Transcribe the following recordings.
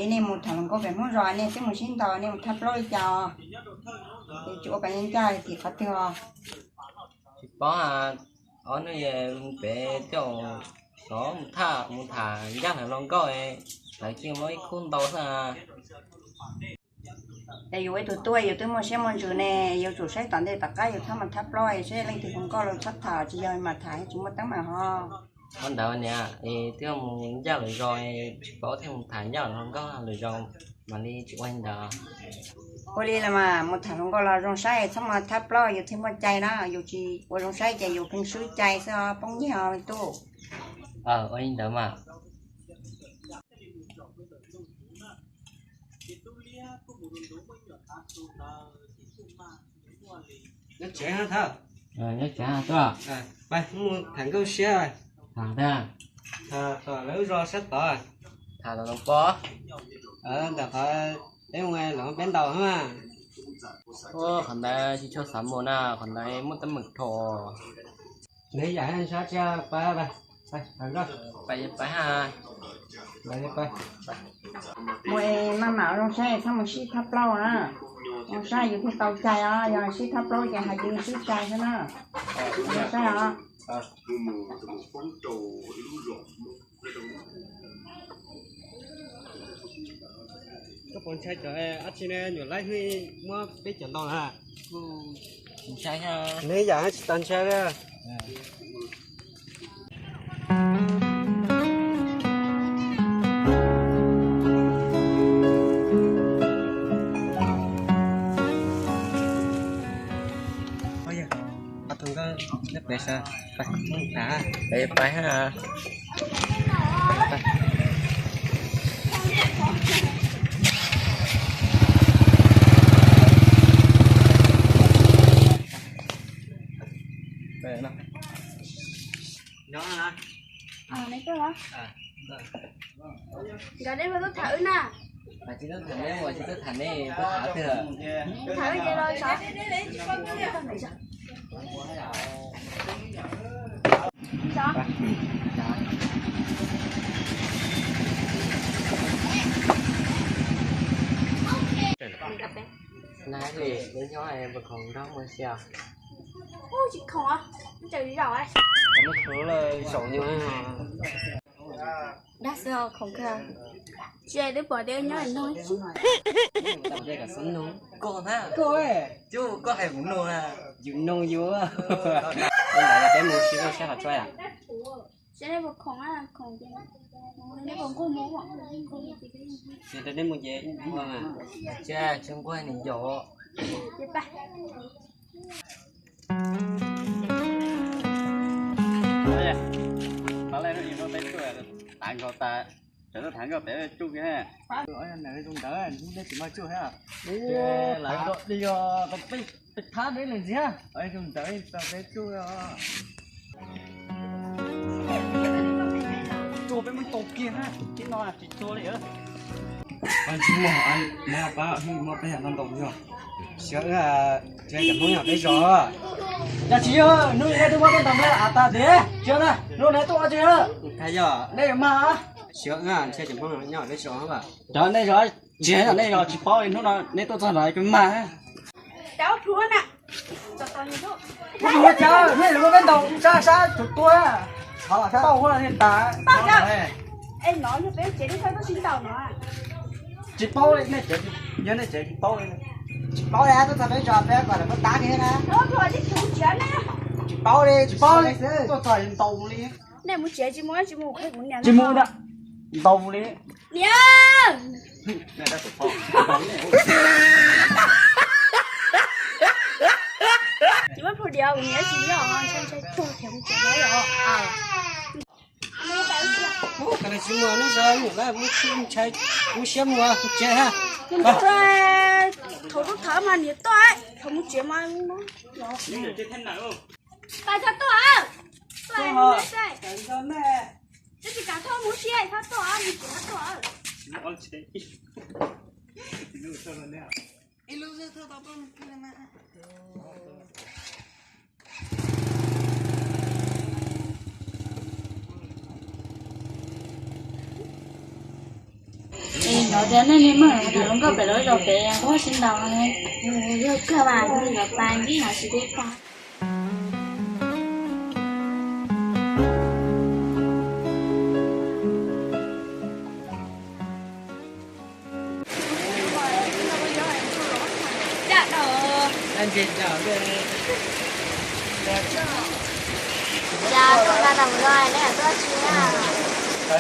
Nej mus tham hluas nkauj pem Hmoob zos nej twb mus sib ntaus nej mus thab plaub li cas os? Es tsis ua kom ncaj tim qhov twg os? Tsis paub, ob hnub pem tej zaum mus tham, mus tham ncaj hluas nkauj, lawv cia muab ib khub ntau xwb. Ces yus ib tug tub yus twb muaj siab muaj ntsws ne, yuav tsum saib tom ntej tom qab yus txhob mus thab plaub seb leej twg hluas nkauj los txhob tham, tsis yog mas tham tsis muaj teeb meem ho. Ua ntawd niam, es twb mus ncaj lwm zos, tsis paub thiaj mus tham ncaj hluas nkauj lwm zos, mam li tsis ua li ntawd. Ua li los mas mus tham hluas nkauj los zoo saib txhob mus thab plaub yus thiaj muaj cai na, yus tsis ua zoo saib ces yus pheej swb cai xwb os, poob nyiaj os me tub. Ua li ntawd mas. Nyob tsev, nyob tsev tuaj. Peb mus tham nkauj siab. Tham tiag. Tham tom lawv lub zos sab tod. Tham tom no pob. Ntawm qhov peb mus los peb ntaus na. Qhov ntawd tsis tshua xav mus na, qhov ntawd muaj teeb meem dhau. Nws yam sab tsis pab, pab, pab, pab ha. Mus es maj mam zoo saib txhob mus sib thab plaub na. Zoo saib yus thiaj tau cai os, yog sib thab plaub ces hais tias swb cai xwb na. Zoo saib os. Koj puas ntshai cov dab tsi ne, nyuam laib hwj muab peb cov ntau na. Nws yam tsis tau ntshai li. Peb pais ha. Nkawd nej tuaj tham wb na. Tsis tuaj tham nej, tsis tuaj tham nej, tuaj tham twg? Tham wb ces los sov. Nai li lub nyob puas khoom nrog muaj sia? Tsis khoom, tseem zaum. Muab khwv lawm zaum nyuag. Dag xwb khoom kawg. Tsis twb pom tias nyob no. Koj na, koj, koj hais kuv nug na. Yus nug yus. Peb mus sib nug sab qhov tsua yom. Seb nej puas khoom, khoom ces nej puas nquag mus. Ces rau nej mus ces nquag mas. Tsis, tsis nquag nws yaum. Ces pab. Tav nkauj tas, tseem tuaj tham nkauj pem tsuj kiag. Zoo ntawd nej tsis muaj tsuj thiab. Lawv peb thab deb lawm ntxiag. Zoo ntawd tau peb tsuj. Tsuj peb muab tau kiag na, tib no tsis tsuj li. Tsis muaj, neb pab muab peb yam no ntaus yog. Siab, tsis cov Hmoob yog peb zos. Yog tsis yog hnub no twb muab peb ntaus neb av tas tiag, tsis na, hnub no tuaj tsis yog. Yog nej mag. Siab, ntshe cov Hmoob nyob peb zos. Cov nej zos, tsis yog nej zos tsis paub li, hnub no neb tuaj txog no peb mag. Ua cas nej yuav muab peb ntaus sab sab tus tua, tau huab li tas. Tsis paub li, nej tsev, yog nej tsev tsis paub li. Tsis paub li, tuaj txog peb zos peb kom lawv muab tab kiag na. Tsis paub li, tsis paub li, tuaj txog ntaus li. Nej mus tsev tsis mus, tsis mus, tsis mus, ntaus li. Niam! Tsis muaj phu diav, niam tsis yog, ntshai ntshai tuag thiab mus tsev no yom. Koj tsis muaj, nej zos nyuam lawm, mus tsis ntshai, mus siab mus tsev ha. Thaum tuaj tham mas niam tuaj, thaum mus tsev mas pais txog tuaj. Twb tsis kam thauj mus siab, thauj tuaj, mus tsev thauj tuaj. Es no Ces nej niag muaj hluas nkauj pem lawv zos pem ua si ntaus. Yog kawg mas, yog pa ntsib hais tsis tau.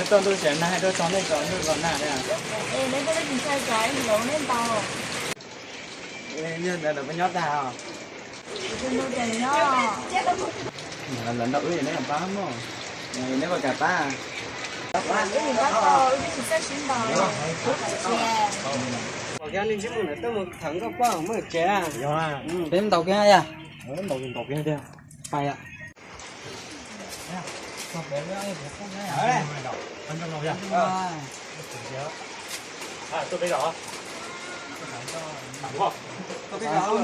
Tuaj ntu xyoo na, tuaj txog nej zos, nej zos na. Yog ntawd lawv puas nyob tag os? Lawv nrog wb neb pab mog. Neb puas kam pab? Pom kiag nej ntsib mus ntawd tuaj mus thawv nkauj poj muaj tsev. Peb ntaus kiag yom. Ntaus ntaus kiag tiag. Pais yom.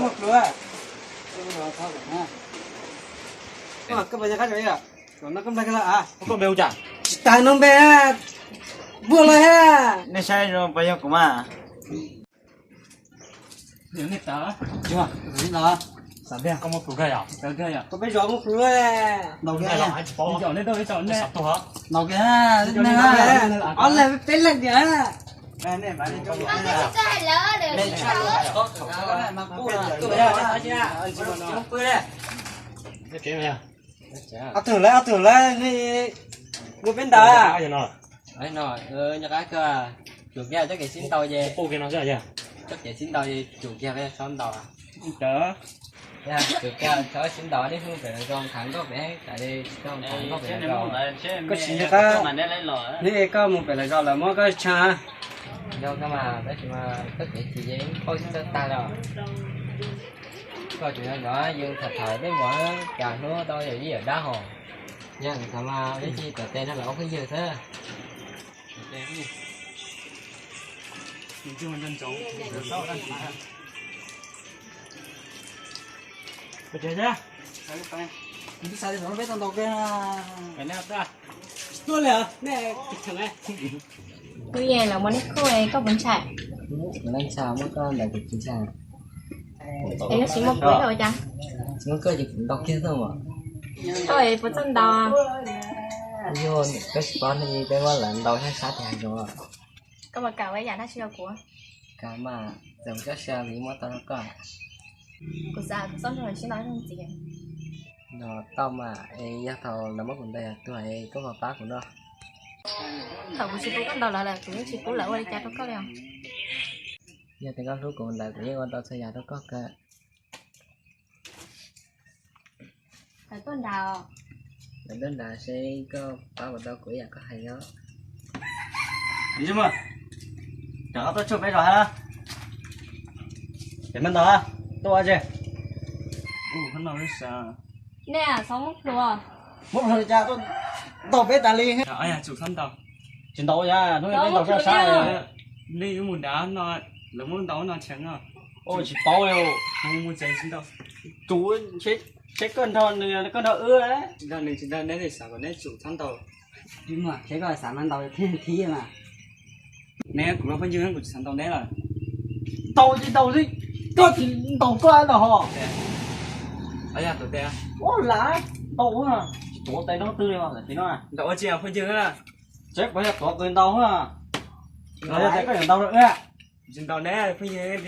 Muaj pluas. Koj puas nco qab lawm? Koj npe hu cas? Tsis tas no npe, npuaj los hab. Nej saib zoo puas yog kuv mas? Koj muaj pluas kawg yom? Koj peb zos muaj pluas. Ntaus kiag, ntaus kiag, ob leeg peb leeg tiag. Ob tug lawv, ob tug lawv, kuv peb ntaus. Nyob qab kawg, tsum kiag txoj kev sib ntaus ces, txoj kev sib ntaus ces tsum kiag peb txhob ntaus. Tsum kiag txhob sib ntaus, nej mus pem lawv zos thawv nkauj pem, tas li tsis tau thawv nkauj pem lawv zos. Koj tsis nco qab, neb koj mus pem lawv zos lawv muab koj tshaj. Nco koj mas, tab sis mas txoj kev chim ces pauj tsis tau tag lawm. Koj tseem nco nco yus tham tham tej npaum cas hnub tau yawm yij yawm dab hos. Yog tham mas ib chim tom tes no los ua phooj ywg xwb. Kuv yeej los muaj neb kuj, koj puas ntshai? Ntshai, muaj koj ntawd kuv tsis ntshai. Es koj tsis muaj kuv ua cas? Tsis muaj koj ces kuv ntaus kiag xwb mas. Koj es puas txawj ntaus? Yog koj tsis paub ne, peb muab lawv ntaus sab sab tiag zoo. Koj puas kam ua ib yam dab tsi rau kuv? Kam mas, txawm koj xav li muab tau rau koj. Kuv xav kuv txhob nrog lawv sib ntaus ntxiv. Ntaus tau mas, es yog thaum lawv muab kuv ntaus yog tuag es koj puas pab kuv no? Thaum kuv tsis pub koj ntaus lawv lawm, kuv yeej tsis pub lawv ua li cas rau koj li os. Yog tias koj hlub kuv ntawd kuv yeej ua tau txhua yam rau koj kawg. Lawv tuaj nrad, lawv tuaj nrad seb koj pab puas tau kuv ib yam koj hais os. Cov koj tuaj tshuaj peb zos hab, ces me ntawd tuaj ua tsi? Nej txhob muab plhuav. Muab plhuav li cas, tuaj ntaus peb tas li. Tsis ntaus yam, hnub peb ntaus sab sab. Nej yuav mus nrad no, lawv muab ntaus no tsev. Tsis paub li. Tus, seb koj nrog nws, koj nrog wb. Tsis nrog nws, tsis nrog neb, xav kom neb tsum txhob ntaus. Seb koj xav mas ntaus thiab mas. Neb kuv los phooj ywg, kuv tsis xav ntaus neb lawm. Ntaus tsis ntaus li, koj tsis ntaus koj ntag hos. Ua lam ntaus, tsis tuav tes nrog twg li os, ntaus ua tsi phooj ywg? Seb puas yog tuav tes ntaus, los yog tias koj yuav ntaus rau wb. Tsis ntaus neb phooj ywg,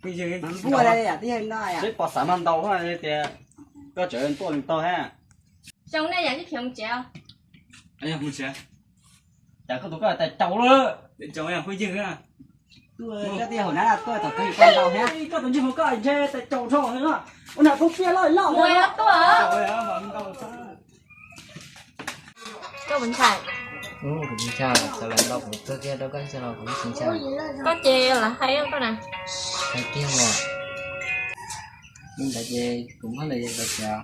phooj ywg, seb puas xav mas ntaus, tias koj tseem tuaj nws tau hab. Zoo nej yam tib khiav mus tsev. Cas koj tus koj tais caus lawm. Phooj ywg, koj tus ntsej muag koj ntshe tais caus dhau heev. Ua nam phooj ywg loj loj tuaj. Koj puas ntshai? Kuv tsis ntshai, txawm lawv ntaus kuv kawg kiag rau koj ntshai los kuv tsis ntshai. Koj ces lawv hais koj na. Hais tiag mas. Li ntawd ces kuv muab lawv yawg tau tsev.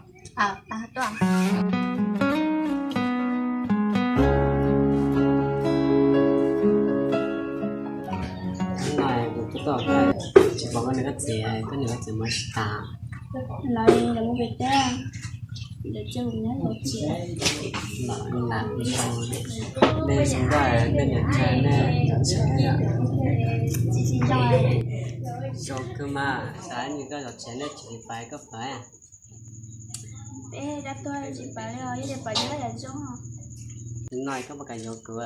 Kuv tsis pom koj niam koj txiv, koj niam koj txiv mas tsis tas. Lawv, lawv mus pem teb. Nej zoo nkauj, nej niam ntxhais nej zov tsheb yom? Zoo kawg mas, xav nws koj zov tsheb nej tsis pais koj pais. Peb dab tuag tsis pais li, ib li pais nyob yam zoo. No koj puas kam yuav kuv?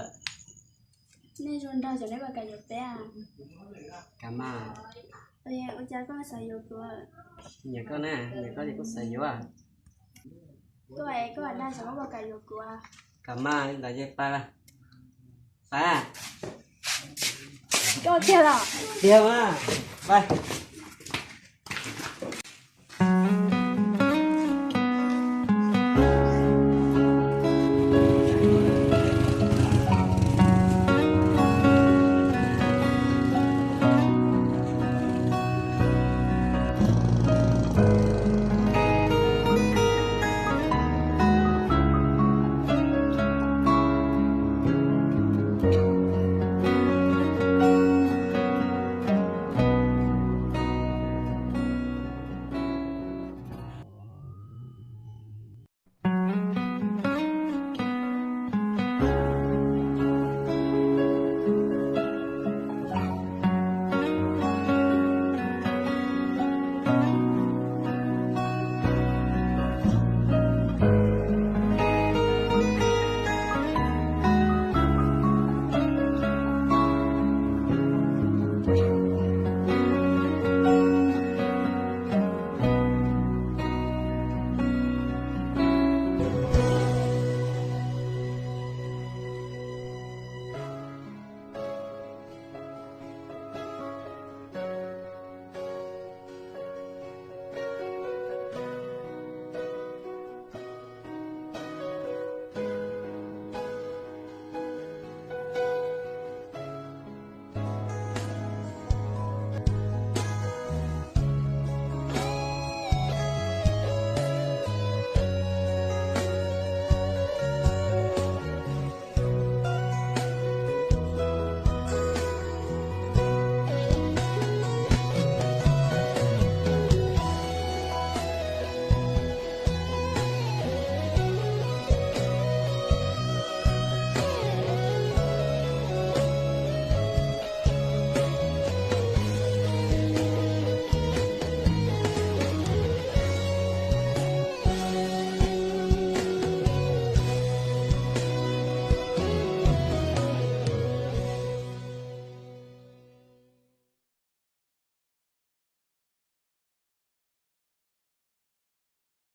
Nej zoo nraug ces nej puas kam yuav peb? Kam mas. Ua cas koj xav yuav kuv? Nyiam koj na, nyiam koj ces kuj xav yuav. Koj, koj dag xyov koj puas kam yuav kuv? Kam mas, li ntawd ces pais, pais. Koj tiag los? Tiag mas, pais.